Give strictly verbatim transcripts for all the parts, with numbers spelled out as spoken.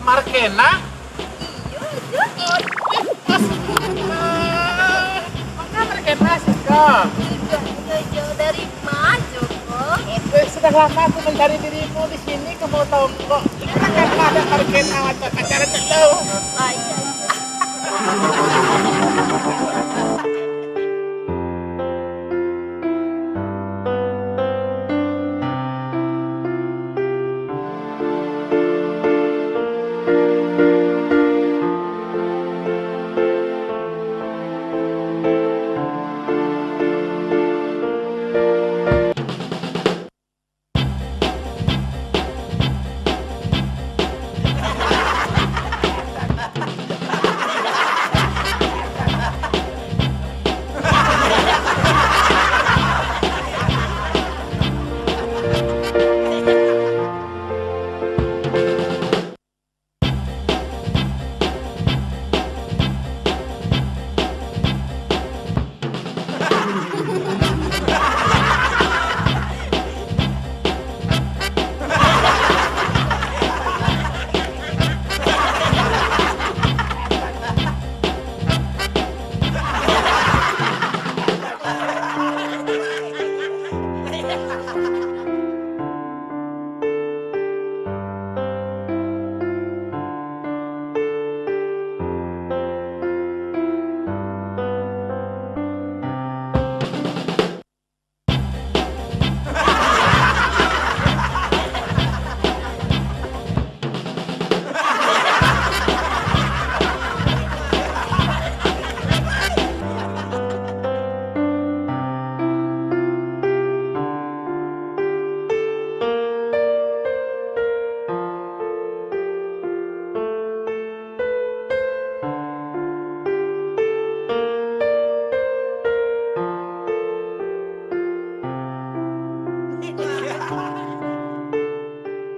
Markena? Iyo, Jo. Ih, Markena. Manga Markena siko? Iyo, Jo. Dari ma, Jo? Oke, sudah lama aku mencari dirimu di sini, kamu tahu kok. Kenapa ada Markena macam pacaran tu? Baik.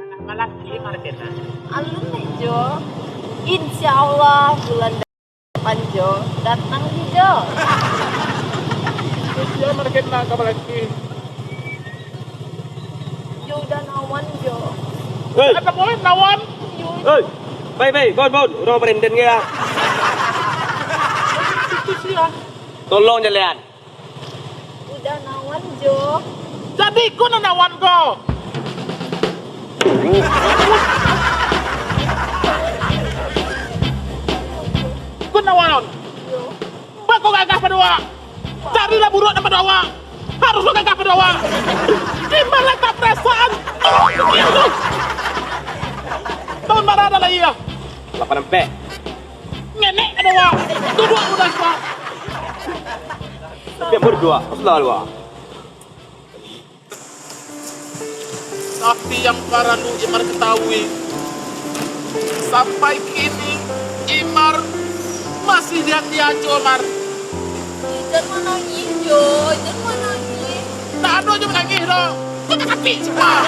Anak balaki Markena. Alun deh, Jo. Insya Allah bulan depan, Jo, datang di, Jo. Sia Markena ka balaki? Jo udah nawan, Jo. Hei! Kata boleh nawan. Jo. Hei! Bai, bai, bon, bon. Urang barenden ge lah. Itu sia. Tolong jalehan. Udah nawan, Jo. Jadi ko nan nawan ko. Ko nawan. Jo. Bako gagah pado awak. Carilah buruak nan pado awak. Harus lo gagah pado awak. Di mana tak perasaan? Tahun marah adalah iya. Lapan ampek. Ngenek pado awak. Duduak udah suah. Tapi yang berdua, sudah dua. Tapi yang paralu Imar ketahui, sampai kini Imar masih dianiayo, Mar. Jan manangih, Jo. Jan manangih. Tak ado jo manangih doh. Kau tak katik semua.